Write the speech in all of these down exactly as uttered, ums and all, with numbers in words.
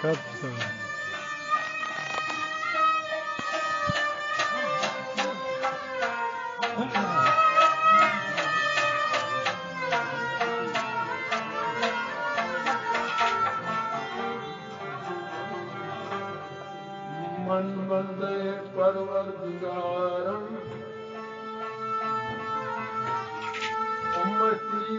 کب سان۔ من بندے پروردگارم، امتی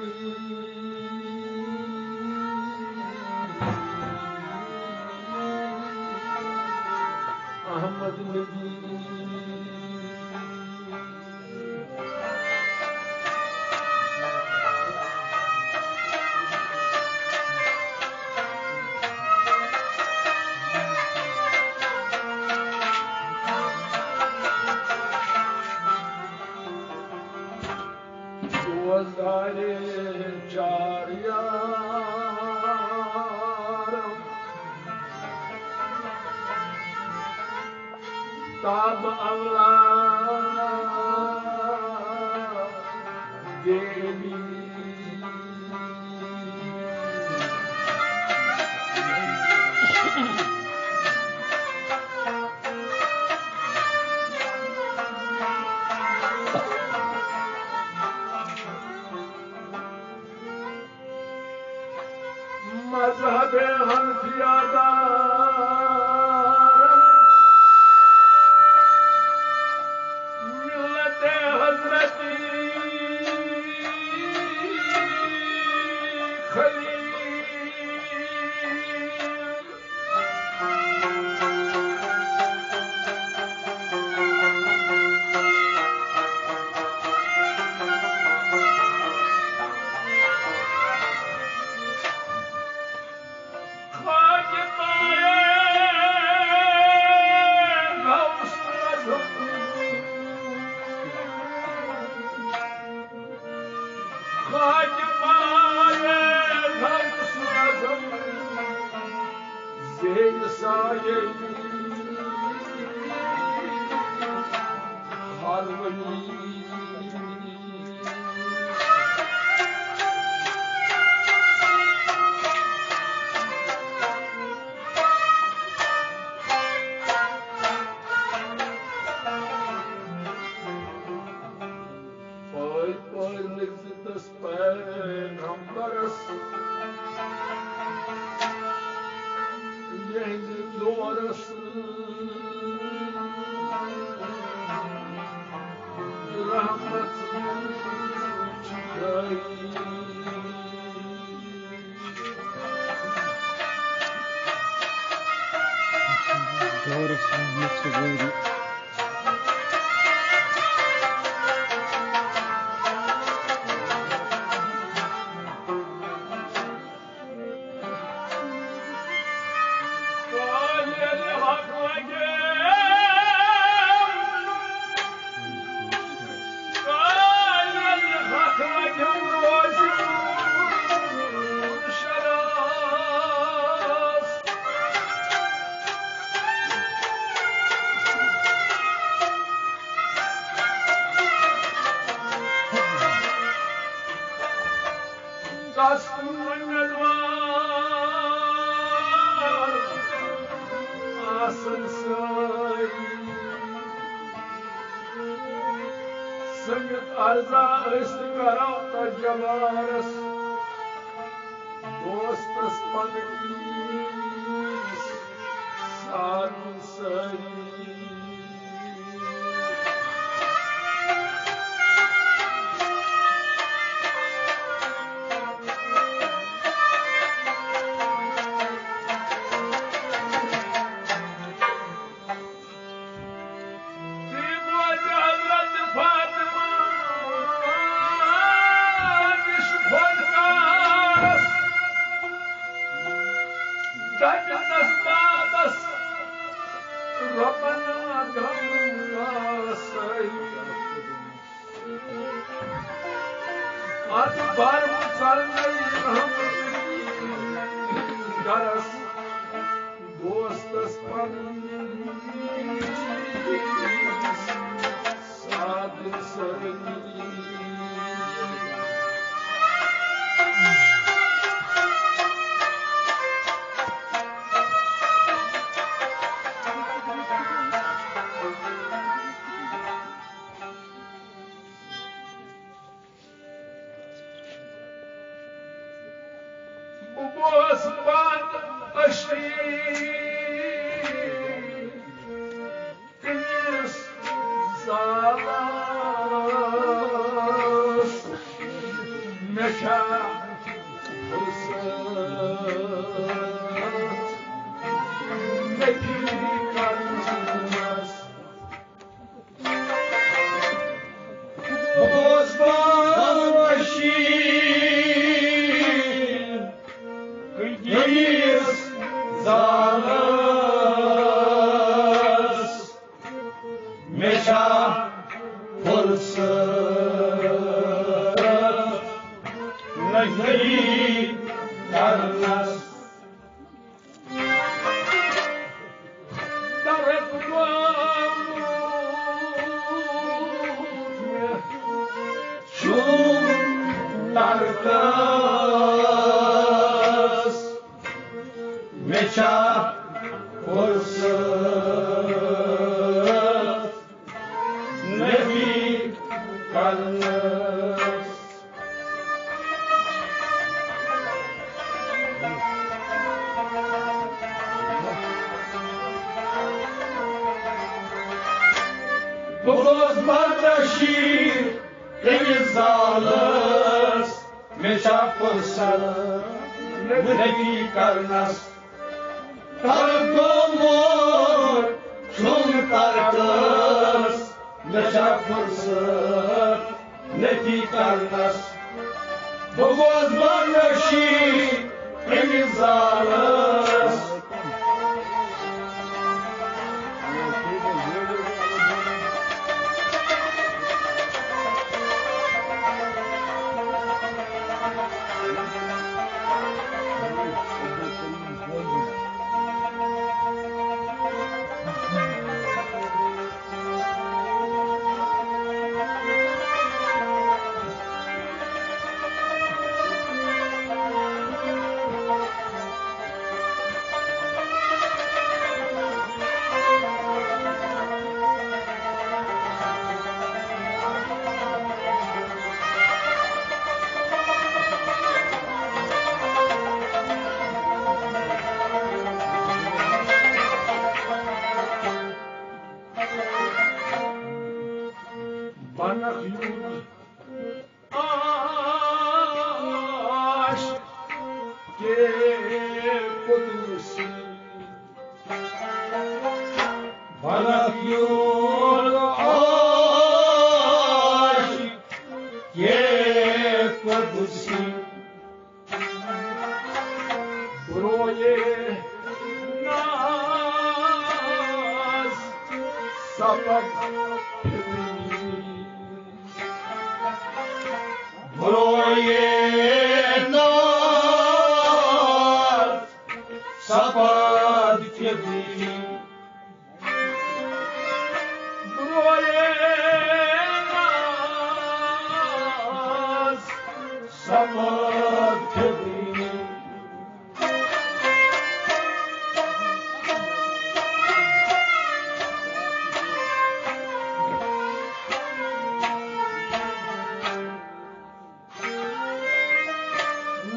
احمد نبی۔ دوستدارِ چار یارم، تاب اولا دیوی۔ مذہب حنفیہ دار، ملت حضرت خلیل۔ خاک پائے غوث اعظم، خاک پائے غوث اعظم، زیر سایہ ہر ولی۔ پٲرۍ پٲرۍ لیکھزِ تس پیغمبرس، یہنٛدِ دورس رحمت چھِ جٲری۔ دورس رحمت چھِ جٲری۔ تس کُن منتوار آسن سٲری۔ سٔمِتھ عرضا أسۍ تہِ کرو تتھ جبارس، دوستس پننِس ساتھ سٲری۔ تٔمۍ بوزِ حضرت فاطمہ نِش خۄدکارس دپنس بابس، ربنا غمنا سہی۔ اتھ بھر ژلنے رحمت گرس دوستس پننِس ساتھ سٲری۔ بوز بند اشی کٔمِس زالس مےٚ چھا فرصت نفی کرنس۔ بوز بند اشی کٔمِس زالس مےٚ چھا فرصت نفی کرنس؟ درد گوٚمُت مےٚ چھُم ترکس، مےٚ چھا فرصت نفی کرنس؟ بوز بند اشی کٔمِس زالس مےٚ چھا فرصت نفی کرنس؟ ترک گوٚمُت چھُم ترکس، مےٚ چھا فرصت نفی کرنس؟ بوز بند اشی کٔمِس زالس۔ بنک یُن آش کے قدسی۔ بنک یُن آش کے قدسی۔ رویے ناز سبق فطری۔ رویے ناز سبق فطری۔ رویے ناز سبق فطری۔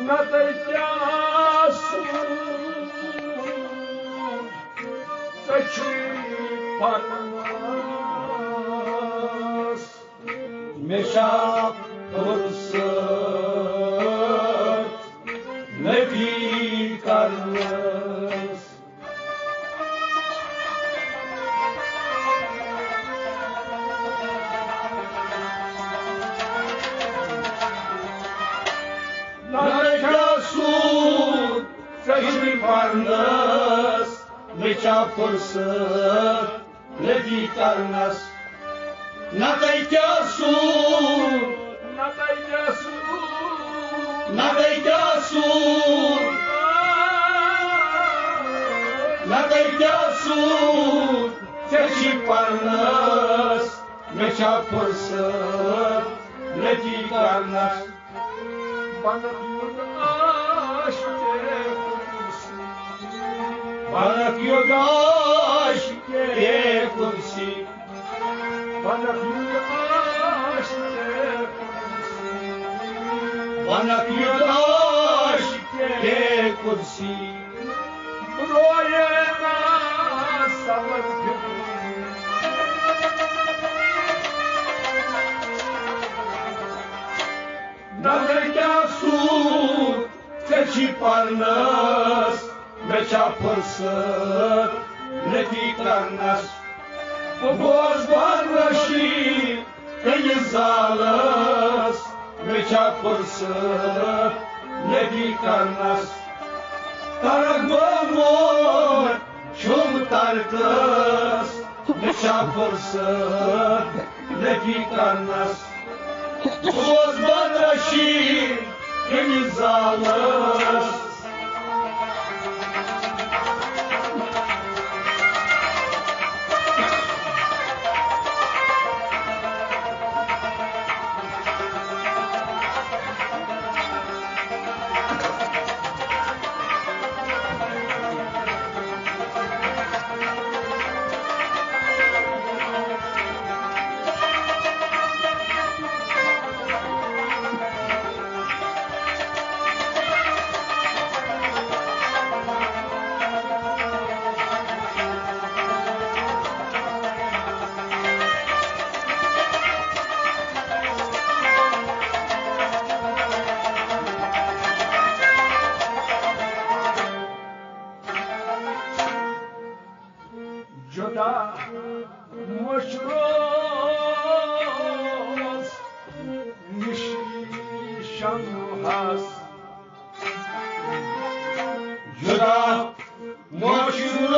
نتہٕ کیٛاہ سوٗد ژےٚ چھُے پرواز۔ مےٚ چھا فرصت نفی کرنس؟ نہ چھا سوٗد ژےٚ چھُے پرنس، مےٚ چھا فرصت نفی کرنس؟ نتہٕ کیٛاہ سوٗد، نتہٕ کیٛاہ سوٗد، نتہٕ کیٛاہ سوٗد، نتہٕ کیٛاہ سوٗد، ژےٚ چھُے پرنس، مےٚ چھا فرصت نفی کرنس؟ بنک یُن آش کے قدسی۔ بنک یُن آش کے قدسی۔ بنک یُن آش کے قدسی۔ بنک یُن آش کے کرسی رویے نا سبر پھر۔ نظر کیا سوٗر ژےٚ چھی پرنس، مےٚ چھا فرصت نفی کرنس۔ بوز بان رشید کٔمِس زالس، مےٚ چھا فرصت نفی کرنس۔ ترک بہٕ موج چھُم ترکس، مےٚ چھا فرصت نفی کرنس۔ بوز بان رشید کٔمِس زالس۔ جدا مشروس نشی شمہس۔ جدا مشروس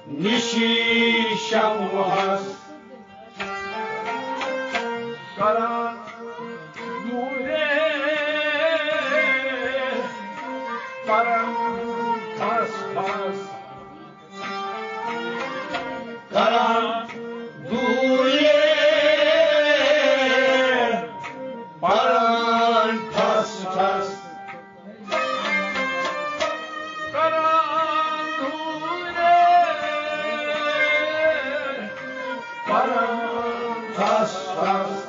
نشی شمہس۔ کران دوٗرے، پران تھس تھس۔ کران دوٗرے، پران تھس تھس۔ کران دوٗرے، پران تھس تھس۔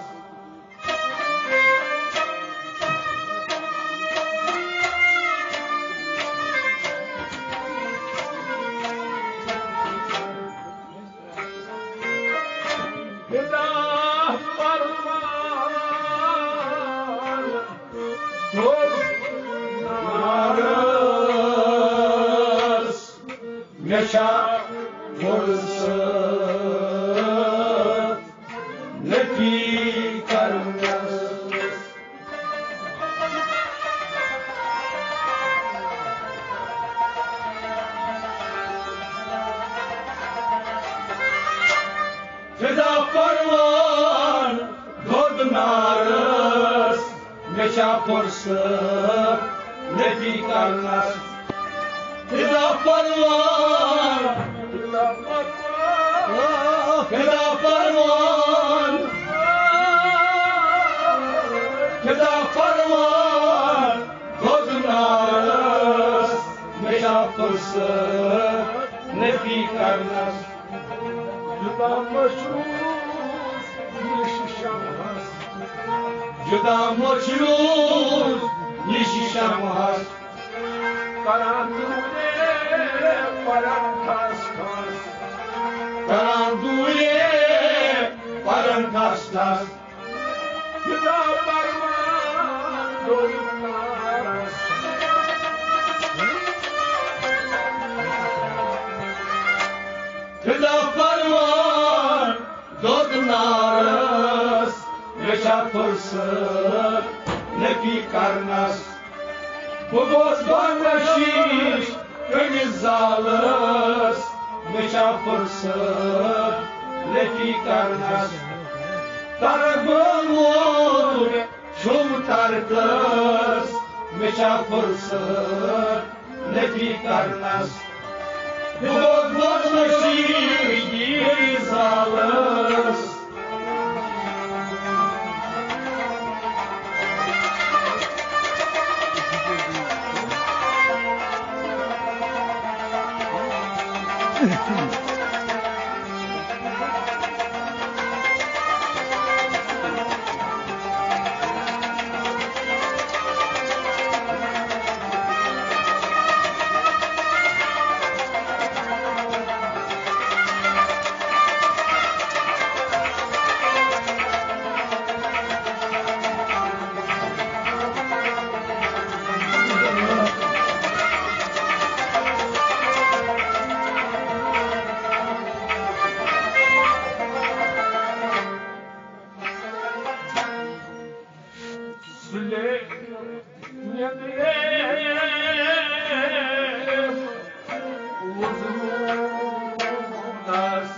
خدا پروان دوٚد نارس، مےٚ چھا فرصت نفی کرنس۔ فدا پروان دوٚد نارس، مےٚ چھا فرصت نفی کرنس۔ فدا پروان، فدا پروان، فدا پروان دوٚد نارس، مےٚ چھا فرصت نفی کرنس۔ جدا مشروس نِش شمہس۔ جدا مشروس نِش شمہس۔ کران دوٗرے، پران تھس تھس۔ کران دوٗرے، پران تھس تھس۔ جدا پروان دوٚد نارس۔ جدا پروان دوٚد نارس، مےٚ چھا فرصت نفی کرنس۔ بہٕ گوس بان رشید کٔمِس زالس، مےٚ چھا فرصت نفی کرنس۔ ترک بہٕ موج چھُم ترکس، مےٚ چھا فرصت نفی کرنس۔ بہٕ گوس بان رشید کٔمِس زالس۔ سُلے نیٚنٛدرِ وُزنوونس۔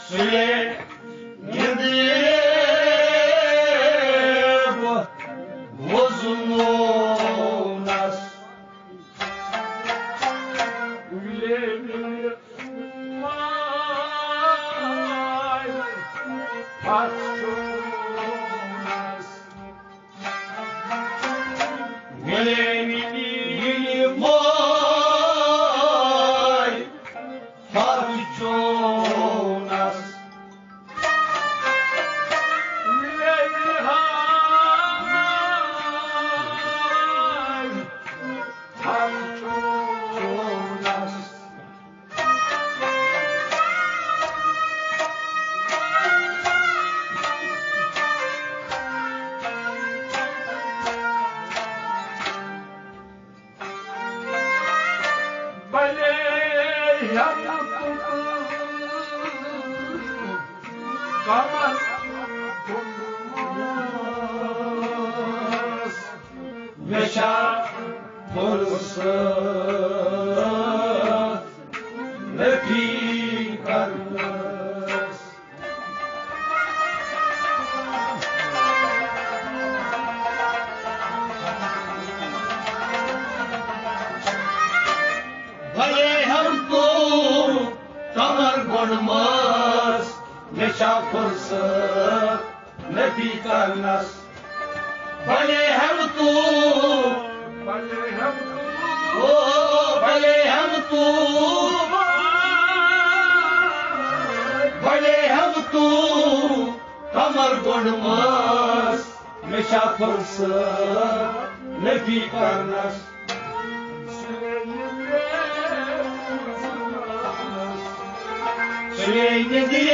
سُلے نیٚنٛدرِ وُزنوونس۔ وِلے مِلہِ ماے پتھ چونس۔ وِلے مِلہِ ماے پتھ چونس۔ وِلے مِلہِ ماے پتھ چونس۔ بلے ہم کمر گنڈمس۔ مےٚ چھا فرصت نفی کرنس۔ بلے ہم تو کمر گنڈمس، مےٚ چھا فرصت نفی کرنس۔ بلے ہم تو، بلے ہم تو، او بلے ہم تو، بلے ہم تو کمر گنڈمس، مےٚ چھا فرصت نفی کرنس۔ سُلے نیٚنٛدرِ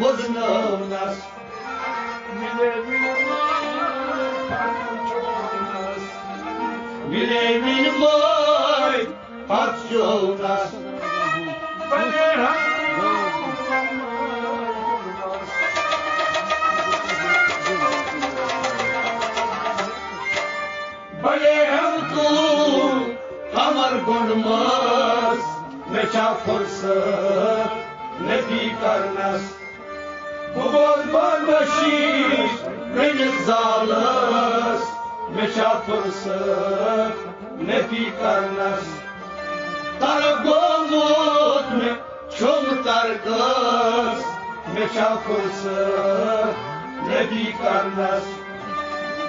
وُزنٲونس۔ وِلے مِلہِ ماے پتھ چونس۔ بلے ہم تو کمر گنڈمس، مےٚ چھا فرصت نفی کرنس۔ بہٕ گوس بد بخشی کٔمِس زالس، مےٚ چھا فرصت نفی کرنس۔ طرف گوٚمُت مےٚ چھُم ترکس، مےٚ چھا فرصت نفی کرنس۔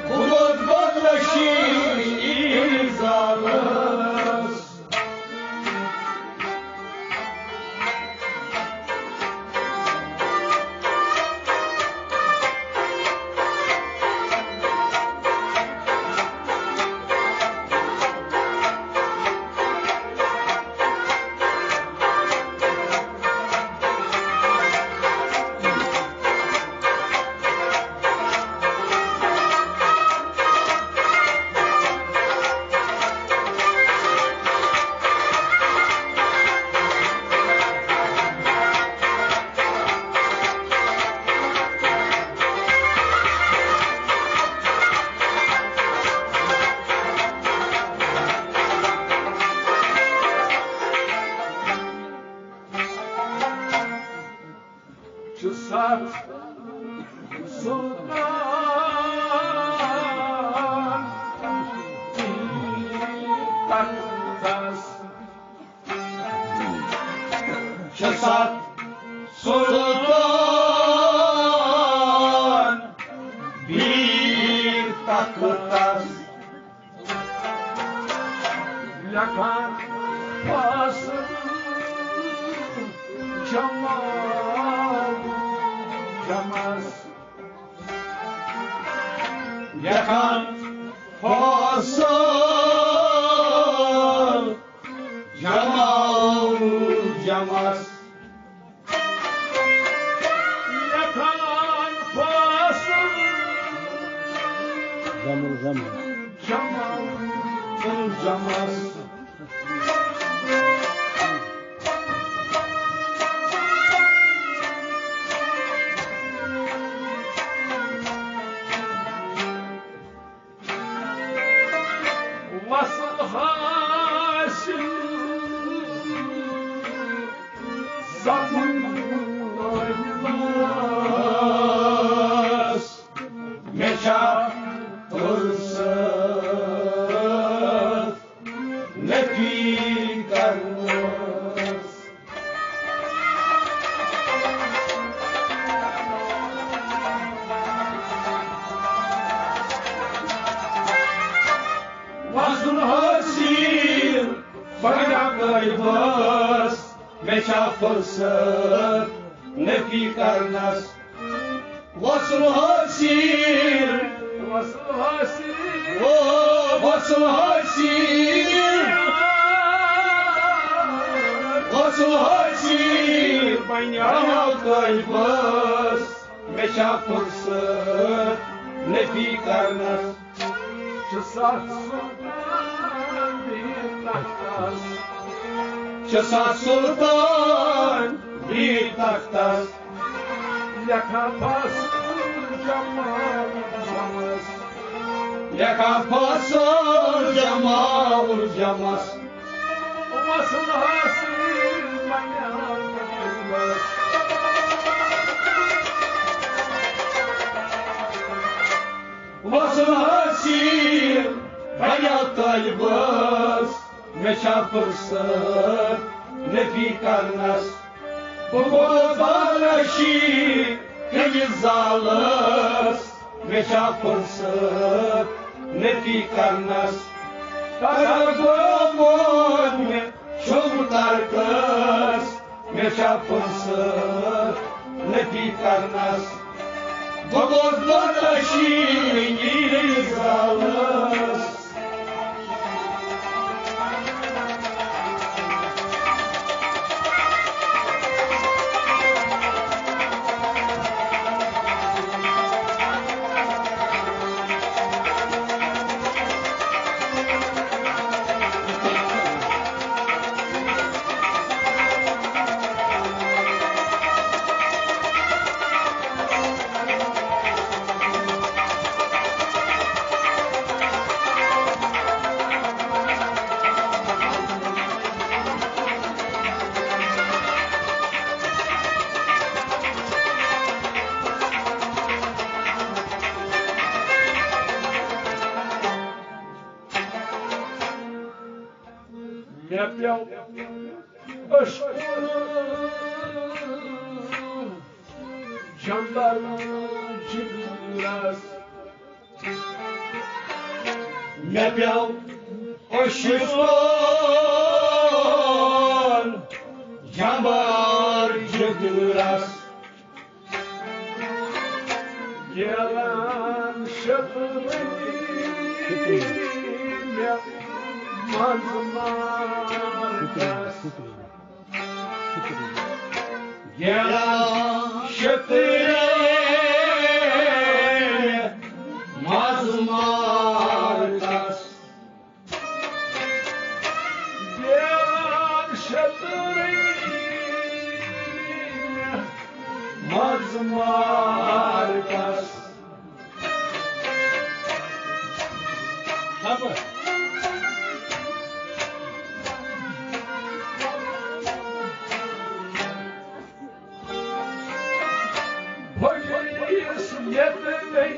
بہٕ گوس بد بخشی کٔمِس زالس۔ چھُ ستھ سُلطان تختس۔ چھِ ستھ سُلطان بیٖر تختس۔ لیکھان فاصل جمال جمس۔ لیکھان فاصل جمال جمس۔ لیکھان فاصل جمل جمل۔ جمل جمس۔ بس مےٚ چھا فرصت نفی کرنس؟ وصل حاصل، وصل حاصل، او وصل حاصل، وصل حاصل، بنیو قلبس، مےٚ چھا فرصت نفی کرنس؟ چھُ سَتھ سُلطان بِہِتھ تختس، چھُ سَتھ سُلطان بِہِتھ تختس، لیکھان فصل جمال جمس، لیکھان فصل جمال جمس۔ وصل حاصل بنیان بس۔ وصل حاصل بنیان طالبس، مےٚ چھا فرصت نفی کرنس؟ بہٕ گوس بانشی کٔمِس زالس، مےٚ چھا فرصت نفی کرنس؟ تگان گوٚو موت مےٚ چھُم ترکس، مےٚ چھا فرصت نفی کرنس؟ بہٕ گوس بانشی کٔمِس زالس۔ مےٚ پیوٚو اشکُل جمبر جگرس۔ مےٚ پیوٚو اشکُل جمبر جگرس۔ گیلان شترنی مےٚ منٛز مارس۔ گیلان شترنی مےٚ منٛز مارس۔ بیان شترنی منٛز مارکس۔ خبر۔ بھگیس یتنی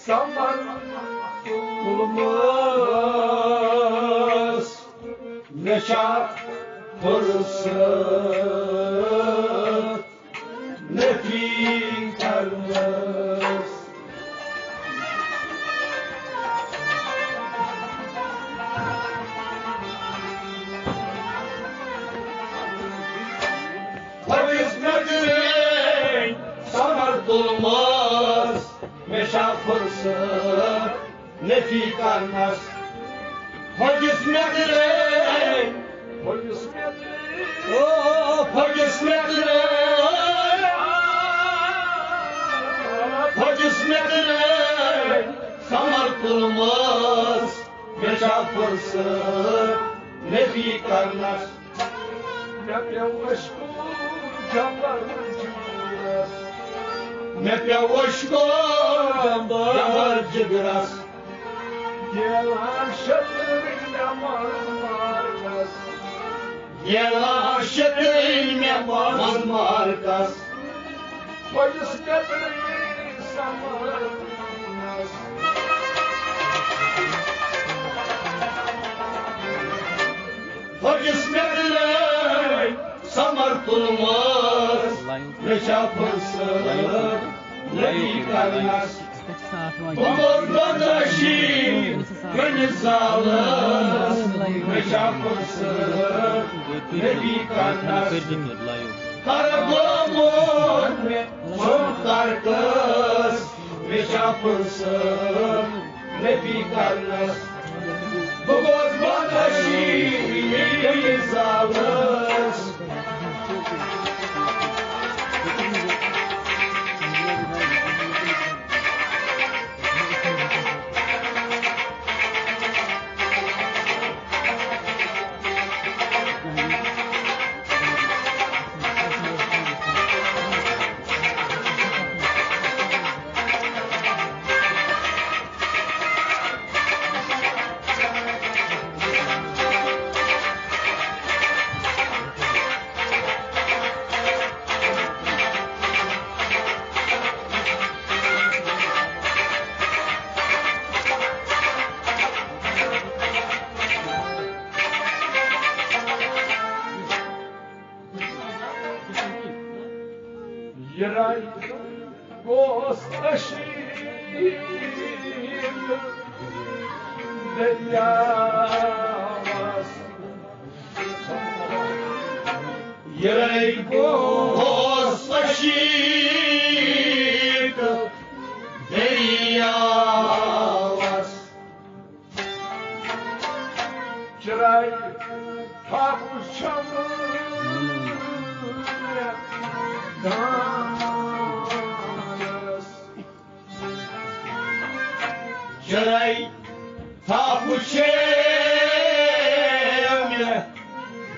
سمر تُلمس۔ مےٚ چھا فرصت نفی کرنس؟ پھٔٹِس مےٚ گرٛینۍ سمر تُلمس، مےٚ چھا فرصت نفی کرنس؟ پھٔٹِس مےٚ گرٛینۍ، پھٔٹِس مےٚ گرٛینۍ، او، پھٔٹِس مےٚ گرٛینۍ، پھٔٹِس مےٚ گرٛینۍ سمر تُلمس، مےٚ چھا فرصت نفی کرنس؟ مےٚ پیوٚو اشکو جمبر جگرس۔ مےٚ پیوٚو اشکو جمبر جگرس۔ گیلان شترٕنۍ مےٚ منٛز مارکس۔ گیلان شترٕنۍ مےٚ منٛز مارکس۔ پھٔٹِس مےٚ گرٛینۍ سمر تُلمس۔ پھٔٹِس مےٚ گرٛینۍ سمر تُلمس، مےٚ چھا فرصت نفی کرنس؟ بہٕ گوس برداشی کُنہِ زالس مےٚ چھا فرصت نبی کرنس؟ کر گوٚمُت مےٚ ژوٚم ترکس، مےٚ چھا فرصت نبی کرنس؟ بہٕ گوس بنگشی کُنہِ زالس۔ یہِ راے گوس اشیٖل دٔریاوس۔ یہِ راے گوس اشیٖل دٔریاوس۔ چرٲے تھپھ چھم دامانس۔ چرٲے تھپھ چھم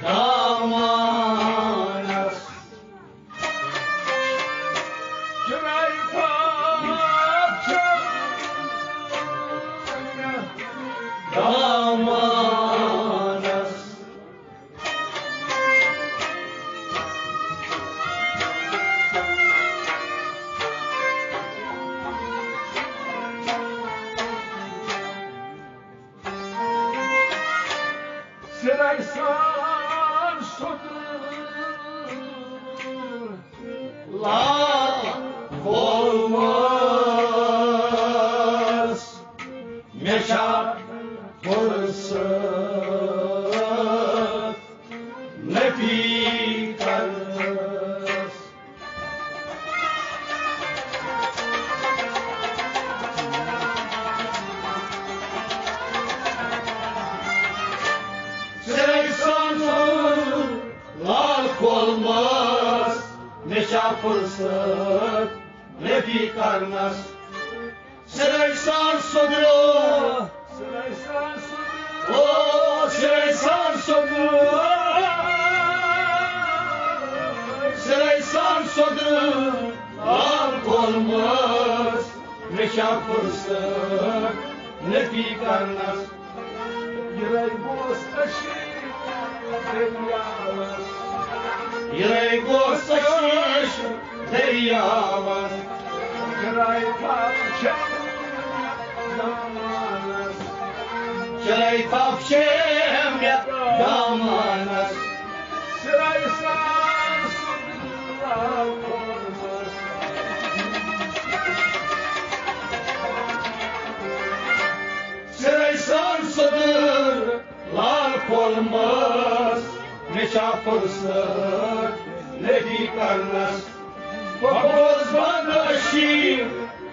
دامانس۔ چرٲے تھپھ چھم دامانس۔ سرے سان سوٚدُر لال کھولمس۔ مےٚ چھا فرصت نبی کرنس؟ سرے سان سوٚدُر لال کھولمس، مےٚ چھا فرصت نبی کرنس؟ سرے سان سوٚدُر، او سرے سان سوٚدُر، سرے سان سوٚدُر لال کھولمس، مےٚ چھا فرصت نبی کرنس؟ یہِ راے گوس اشیٖل دٔریاوس۔ یہِ راے گوس اشیٖل دٔریاوس۔ یہِ راے تھپھ چھم دامانس۔ یہِ راے تھپھ چھم دامانس۔ سرے سان سوٚدُر لال کھولمس۔ سرے سان سوٚدُر لال کھولمس، مےٚ چھا فرصت نبی کرنس؟ بہٕ گوس بنگشی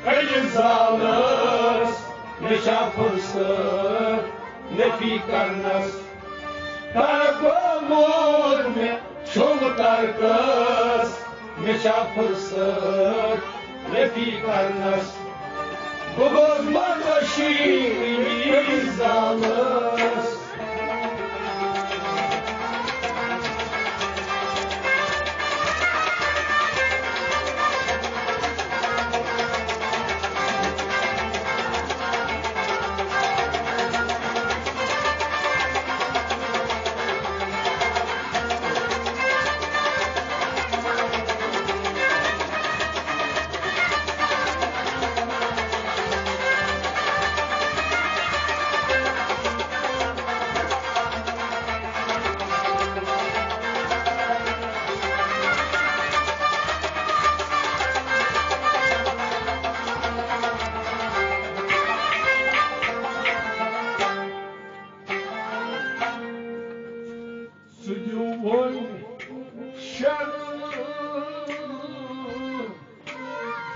کُنہِ زالس، مےٚ چھا فرصت نبی کرنس؟ کر گوٚمُت مےٚ چھوٚم ترکس، مےٚ چھا فرصت نبی کرنس؟ بہٕ گوس بنگشی کُنہِ زالس۔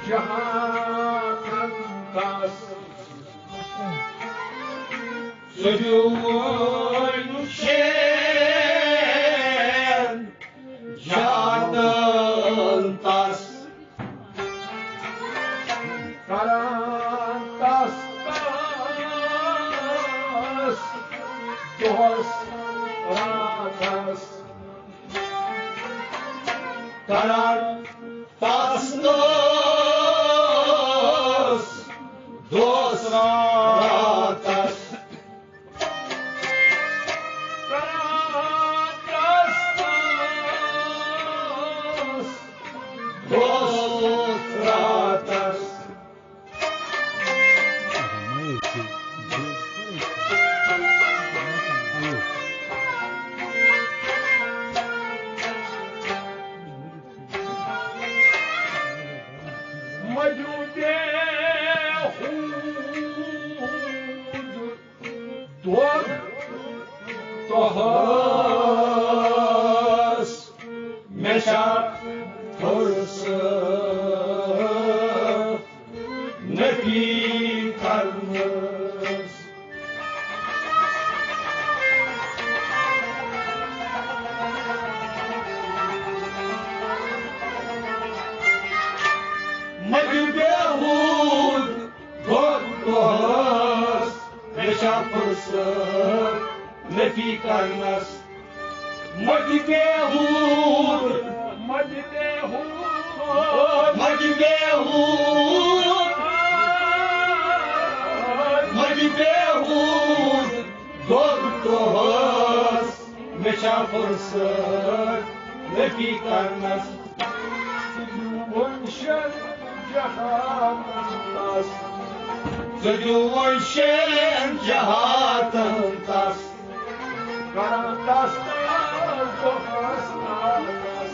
جہانس، سُہ دیوٗن شین جہانس۔ کران تس تس دۄہس راتس، کران تس تس دۄہس راتس۔ مجوٗدے ہُنٛد دۄد دۄہس مےٚ چھا فرصت نبی کرنس۔ مجوٗدے ہُنٛد دۄد دۄہس مےٚ چھا فرصت نبی کرنس۔ مجوٗدے ہُنٛد، مجوٗدے ہُنٛد، مجوٗدے ہُنٛد، مجوٗدے ہُنٛد دۄد دۄہس مےٚ چھا فرصت نبی کرنس۔ ژٕ دیوٗن شین جہانس، ژٕ دیوٗن شین جہانس۔ کران تس تس دۄہس راتس،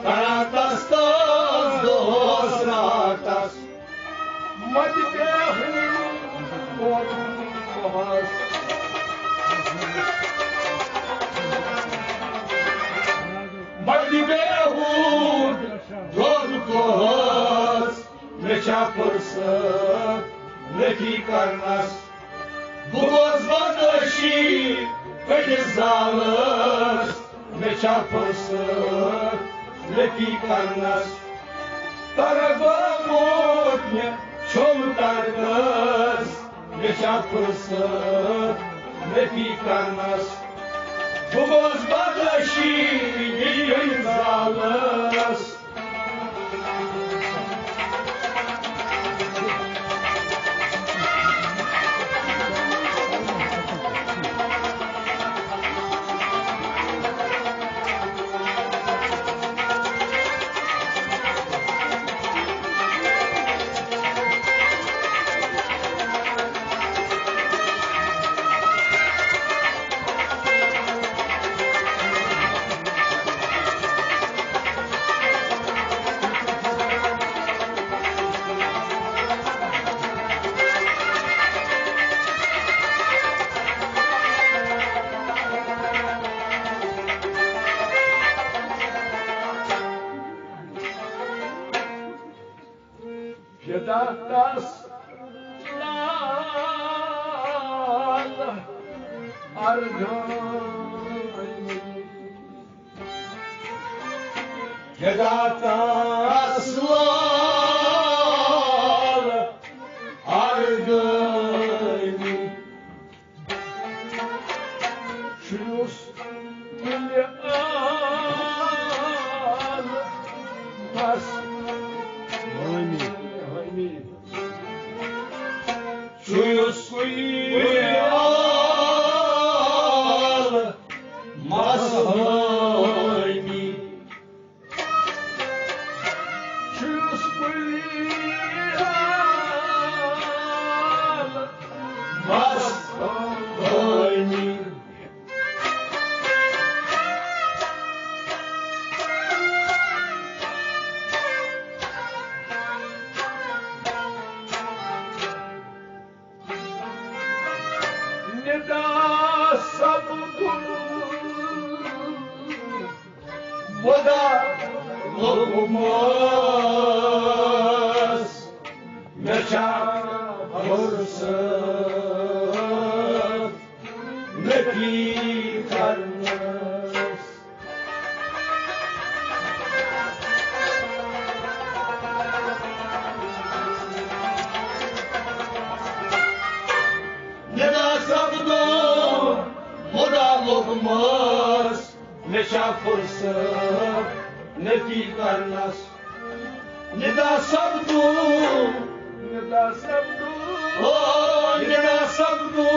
کران تس تس دۄہس راتس۔ مجوٗدے ہُنٛد دۄد دۄہس، مجوٗدے ہُنٛد دۄد دۄہس مےٚ چھا فرصت نبی کرنس۔ بہٕ گوس بدٲشی کٔٹِس زالس، مےٚ چھا فرصت نبی کرنس۔ تربت مےٚ چھوٚل ترکس، مےٚ چھا فرصت نبی کرنس۔ بہٕ گوس بدٲشی کٔٹِس زالس۔ فدا تس لال ارغٲنی۔ فدا تس لال ارغٲنی۔ چھُس کُلہِ آل مس۔ آمیٖن۔ چھُس کُلہِ آل مس۔ آمیٖن۔ چھُس کُلہِ آل مس۔ آمیٖن۔ ندا سب گل ودا لقمان۔ فرصت نفی کرنس۔ ندا سپدو، مدا لوٚبمس، مےٚ چھا فرصت نفی کرنس۔ ندا سپدو، ندا سپدو، او ندا سپدو۔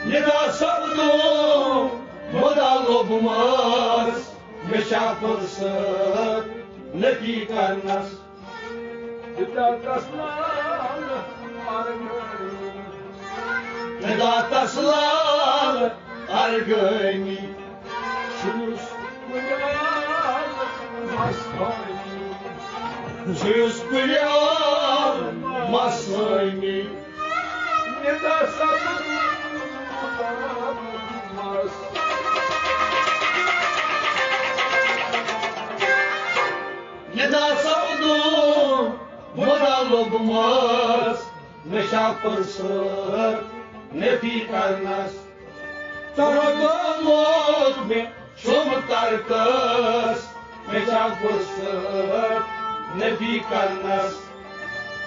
ندا سپدو، مدا لوٚبمس، مےٚ چھا فرصت نفی کرنس۔ ندا تسلال ارغنی، ندا تسلال ارغنی۔ چھُس کُنہِ عالم مستانی، چھُس کُنہِ عالم مستانی۔ ندا سپدو، مس۔ ندا سپدو، مدا لوٚبمس، مےٚ چھا فرصت نفی کرنس۔ ترکومُت مےٚ چھُم ترکس، مےٚ چھا فرصت نفی کرنس۔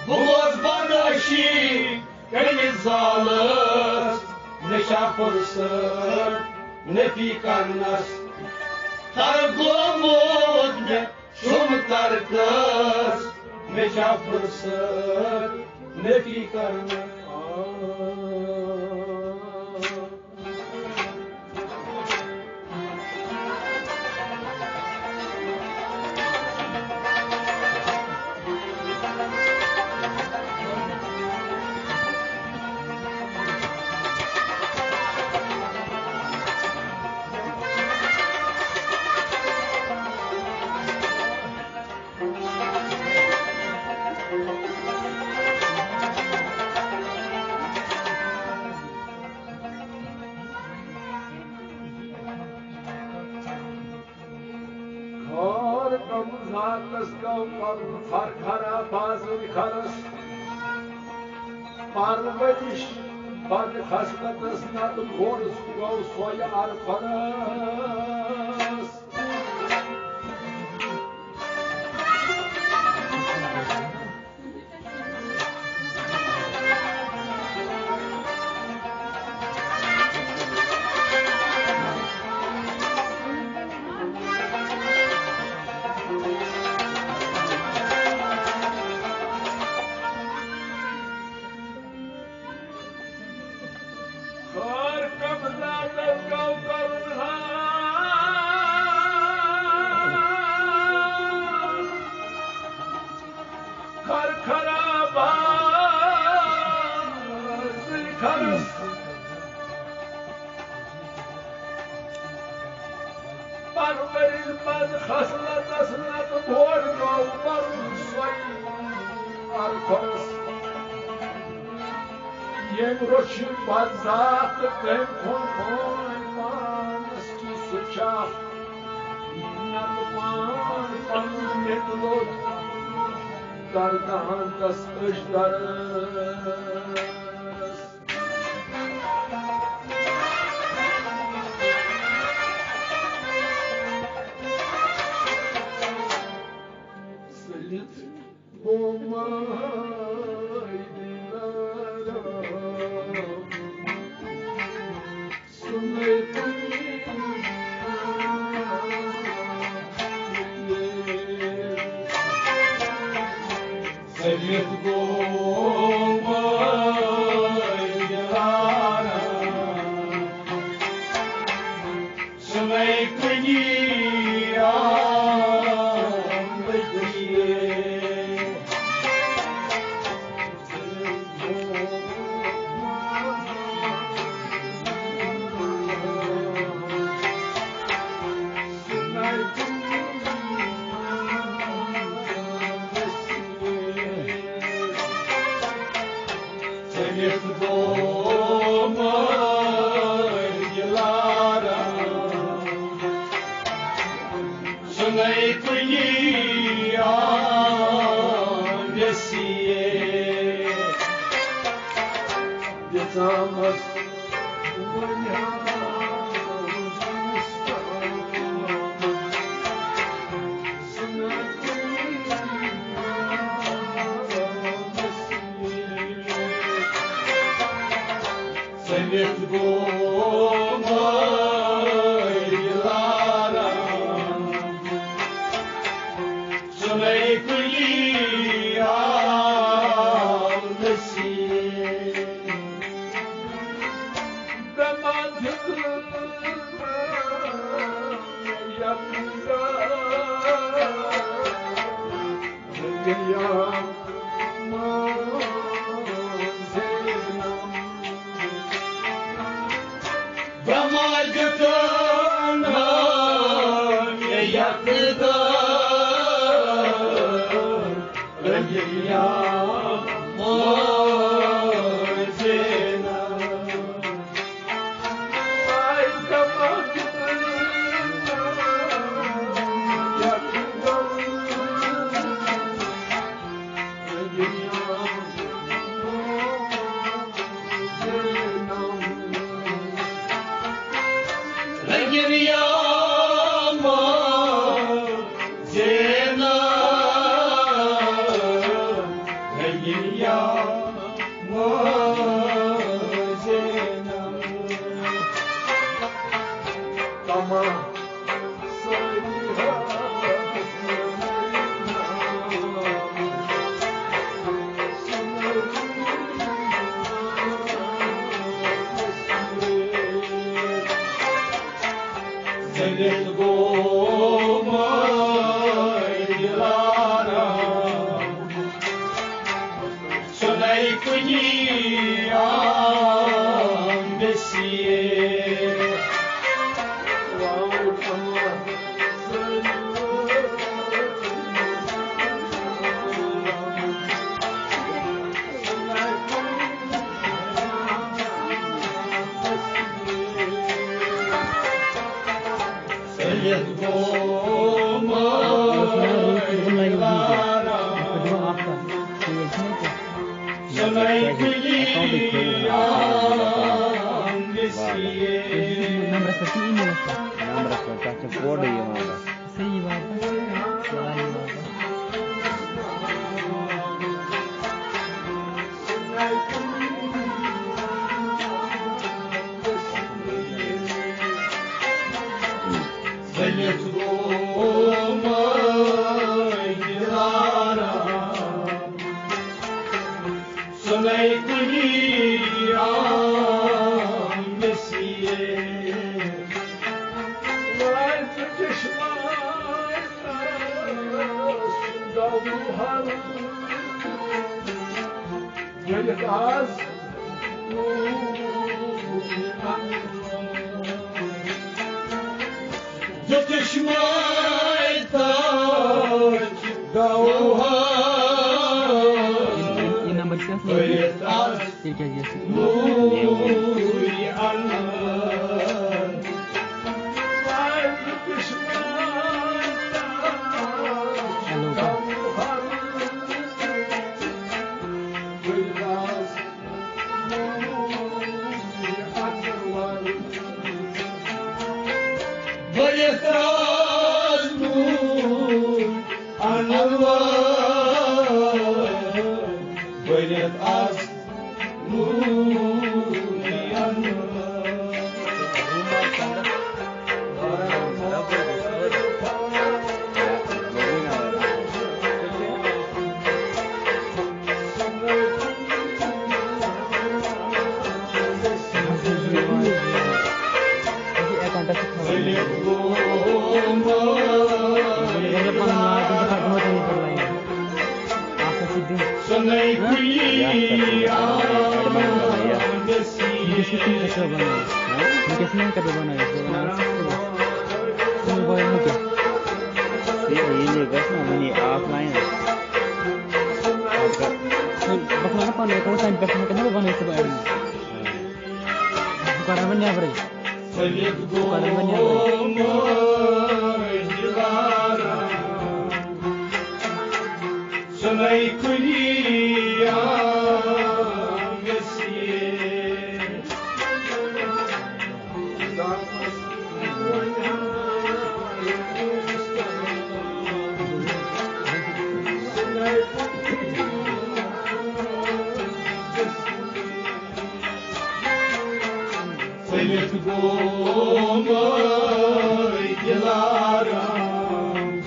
بہٕ گوس بدعشی کٔمِس زالس، مےٚ چھا فرصت نفی کرنس۔ ترکومُت مےٚ چھُم ترکس، مےٚ چھا فرصت نفی کرنس۔ خار کم ذاتس گو پرن خر خرا بازر خرس۔ پرورش بد خصلتس نت گوٚر گو سوے ارفرس۔ خار کم ذاتس گو کرن خر۔ خر خرابہ ذل خرس۔ پرورش بد خصلتس نت بوڑ گو پرن سوئی ارفرس۔ یم رچھ بد ذات تم کھن پان پانس کی سہ چھا نت پان پنن نت لوت دردہن دس اش درس۔ سٔلِتھ گوٚو مٲلۍ دِلارا، سُنے کُنی آمدٕے۔ مٲنۍ لارا، سُنے کُلی آم ویسیے۔ دِژامس وۄنۍ ہاو سٔمِتھ گوٚو مٲرۍ لاران، سُنے کُلی آو نصیب۔ بٮ۪مار ہیوٚت یَتھ دُنیا منٛز زینم۔ بٮ۪مار دیُتن مےٚ یَتھ دُنیا منٛز زینم۔ تمام سٲری حالت زٔلِتھ گوٚو مٲلۍ دِلارا۔ سُنے کُلی آم ویسیے۔ سٔلِتھ گوٚو مٲلۍ دِلارا۔ سُنے کُلی آم ویسیے۔ نمبرس پٮ۪ٹھ چھُ ای میلَس پٮ۪ٹھ۔ نمبرس پٮ۪ٹھ، تَتھ چھِ کوڈٕے یِوان تَتھ۔ صحیح بات ہے۔ ساری بات ہے۔ سٔلِتھ گوٚو مٲلۍ دِلارا۔ سُنے کُلی آم ویسیے۔ وارِ ژٕ چشمہ گوہر ؤلِتھ آز۔ دِتِش ماے تاج گوہر۔ یہِ نمبر چھُ اَتھ لٲگِتھ۔ بٔرِتھ آز تیٚلہِ کیٛازِ یَتھ سۭتۍ؟ نوٗرِ انوار۔ ہیلو۔ بٔرِتھ آز نوٗر انوار، بٔرِتھ آز نوٗر انوار۔ سُنے کُلی آو۔ وٕنکیٚس ما ہٮ۪کہٕ بہٕ بَنٲوِتھ؟ ہاں؟ وٕنکیٚس ما ہٮ۪کہٕ بہٕ بَنٲوِتھ؟ بہٕ بَناوٕ ژٕ صُبحَس۔ ژٕ مہٕ بَناو وٕنکیٚس۔ ٹھیٖک، ییٚلہِ یہِ گژھِ نا وٕنی آف لاین۔ پَتہٕ کَر-، بہٕ کَرٕ نا پَنُن account، تَمہِ پٮ۪ٹھ ہٮ۪کَن نا بہٕ بَنٲوِتھ صُبحٲے admin۔ کڑان وۄنۍ نٮ۪برٕے۔ کڑان وۄنۍ نٮ۪برٕے۔ سُنے کُنی آنگسی۔ ژٔلِتھ گوٚو مٲے دِلارام،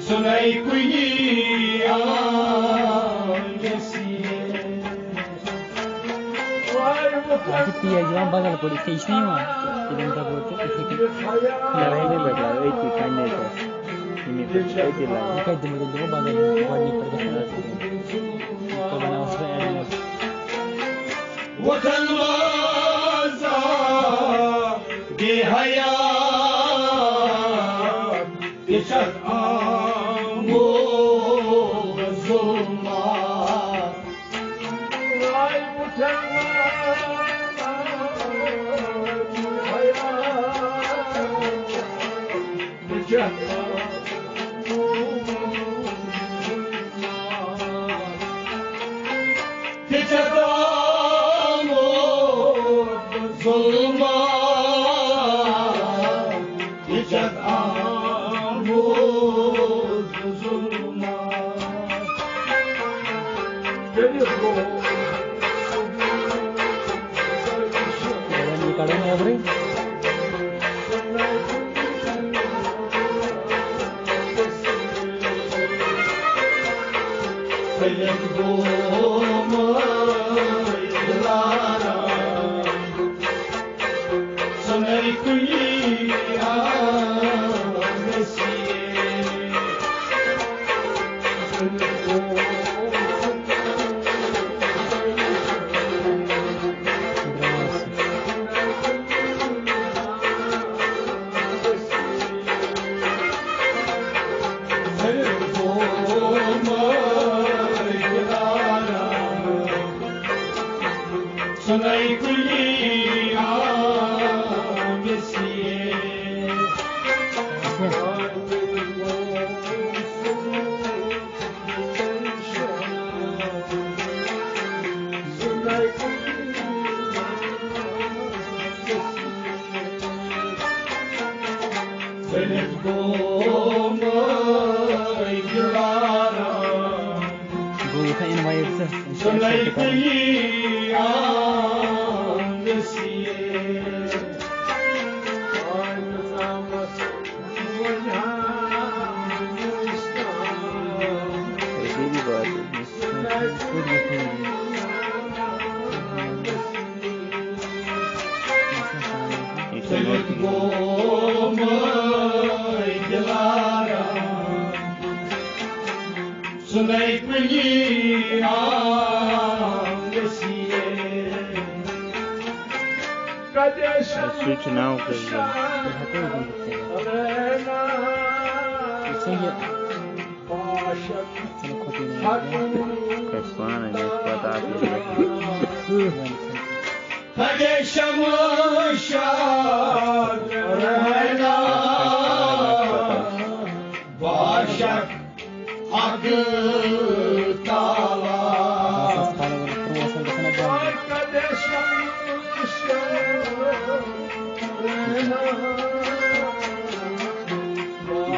سُنے کُنی آنگسی۔ اَتھ چھِ تیز یِوان بدل پٲٹھۍ، یِتھ کٔنۍ یہِ چھِنہٕ یِوان۔ یہِ زَن دَبو تہٕ یِتھَے کٔنۍ۔ لڑٲے مےٚ بدلاو أتی پنٛنے پٮ۪ٹھ۔ یہِ مےٚ پٮ۪ٹھ چھِ أتی لگان۔ یہِ کَتہِ دِمو تیٚلہِ؟ دِمو بدل۔ گۄڈٕنِکۍ پٲٹھۍ گژھِ نہٕ اَصٕل کینٛہہ۔ یِتھ پٲٹھۍ بَناوَس بہٕ advance۔ وطن بازا بے حیا تہِ چھَکھ آمُت ظُلمات۔ تہِ چھَکھ آمُت ظُلمات، تہِ چھَکھ آمُت ظُلمات۔ کٔرِتھ گوٚو یہِ کَڑو نٮ۪برٕے۔ گوٚو وۄنۍ invite ژٕ؟ سُہ چھُ ناو کٔرِتھ۔ کَتہِ پانَے، مےٚ چھِ پَتہ اَتھ یہِ گژھِ۔ پریشان شاد رہنا باشد حق تعالی۔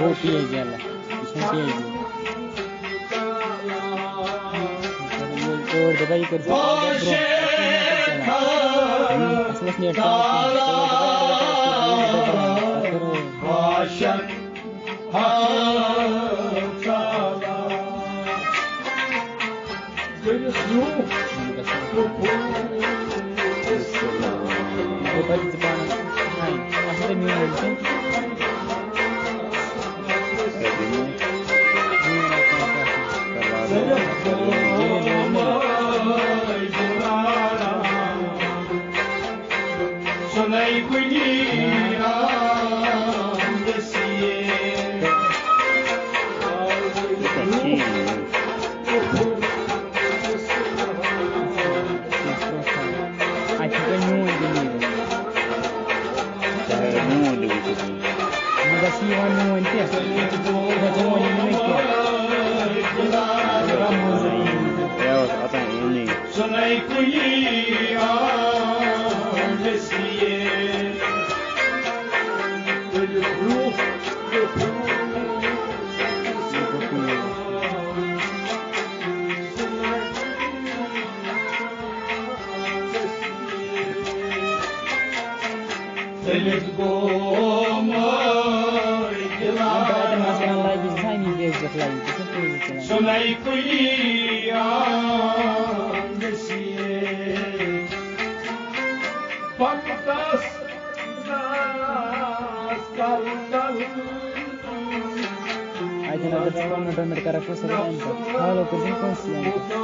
گوٚو تیز یَلہٕ۔ یہِ چھُنہٕ تیزی۔ یہِ ٲٹھ دَبا یہِ کٔرِتھ۔ اَصلَس نیٹ۔ سُنے کُلی آنگسی۔ تٔلِتھ گوٚو مٲے دِلارا۔ سُنے کُلی آنگسی۔ پکتس ناس کرتل۔ اَتٮ۪ن اگر ژٕ پنُن ڈومٮ۪ٹ کرکھ، سُہ گژھِ اَمہِ پتہٕ۔ فالو کٔرۍ زِ کٲنٛسی اَمہِ پتہٕ۔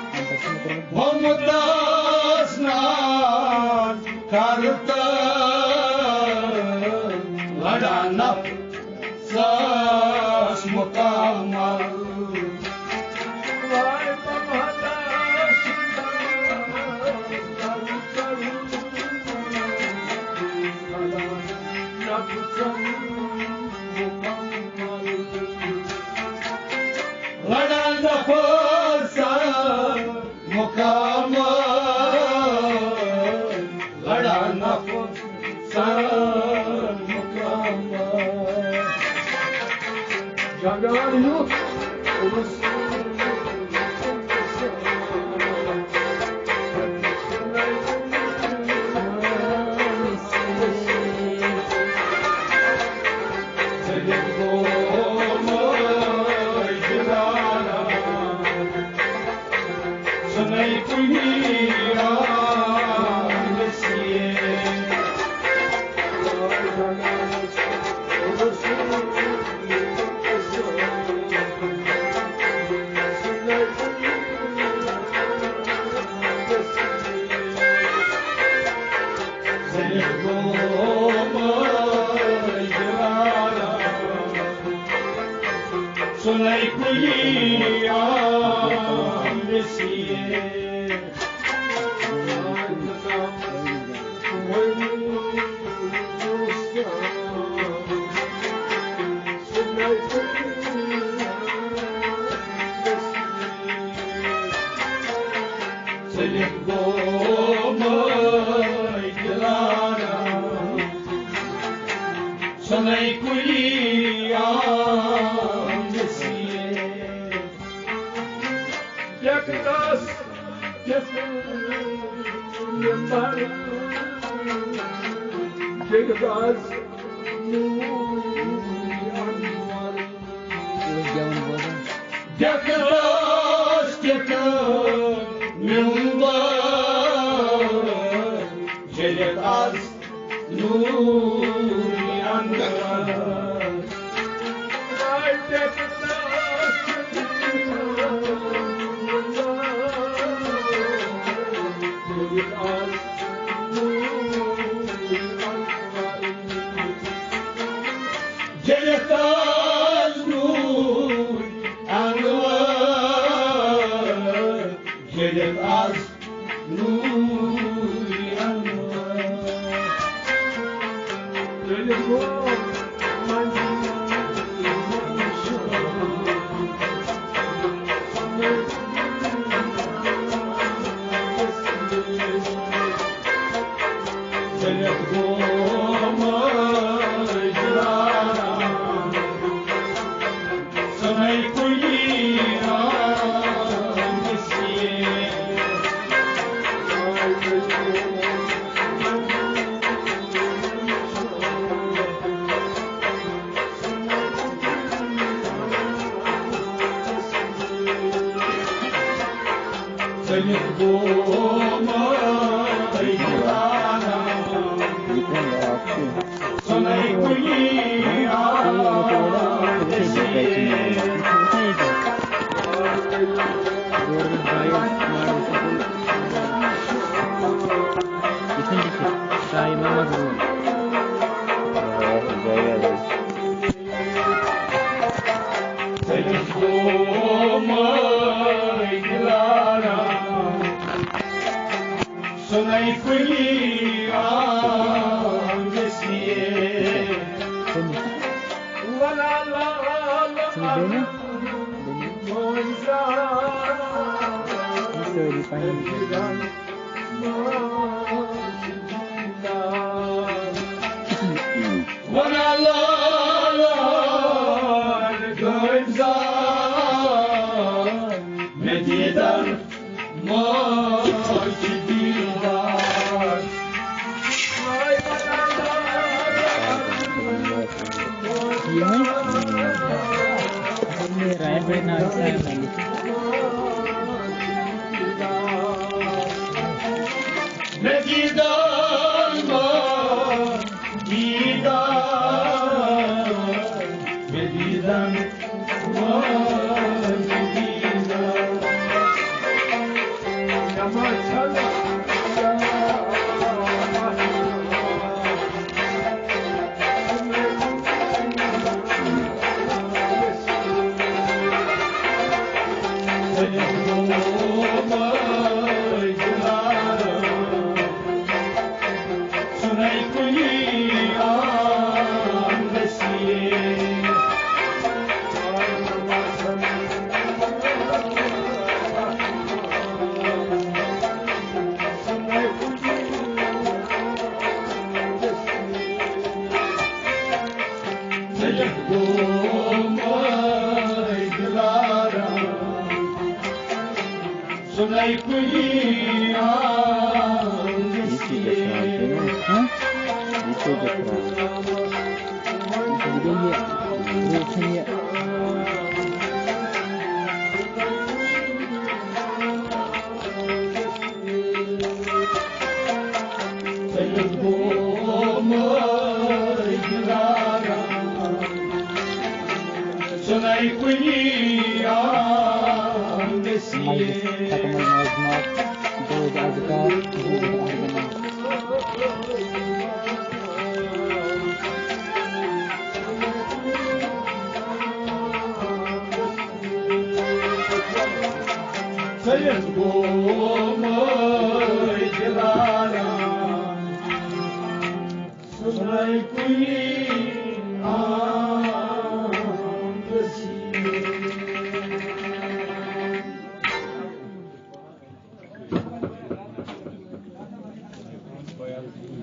اَمہِ پتہٕ چھُ مےٚ کوٚرمُت۔ ممتاز ناز کرتل لڑا نفسس مکمل۔ لڑان نفسن مکمل، لڑان نفسن مکمل۔ جگان یُتھ سُنے کُلی آنگسی۔ سُنے کُلی آنگسی۔ ڈیکہٕ داس کِتھ نِمبر، ڈیکہٕ داس نوٗر انور۔ اوس گٮ۪وَن بوزان۔ ڈیکہٕ داس کِتھ نِمبر، جٔلِتھ از نوٗر انور۔ جٔلِتھ از نوٗر انور، جٔلِتھ از نوٗر انور۔ سُنے کُلی آنگسی۔ ولا لا لا لا۔ سٲری پَنٕنۍ۔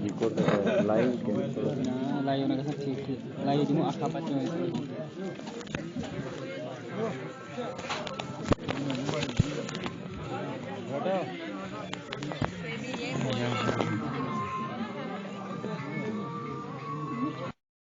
یہِ کوٚر، آ، live کِنہٕ؟ نہ، live نہ گژھان ٹھیٖک ٹھیٖک۔ Live دِمو اَکھ ہفتہٕ پَتہٕ چٲنۍ۔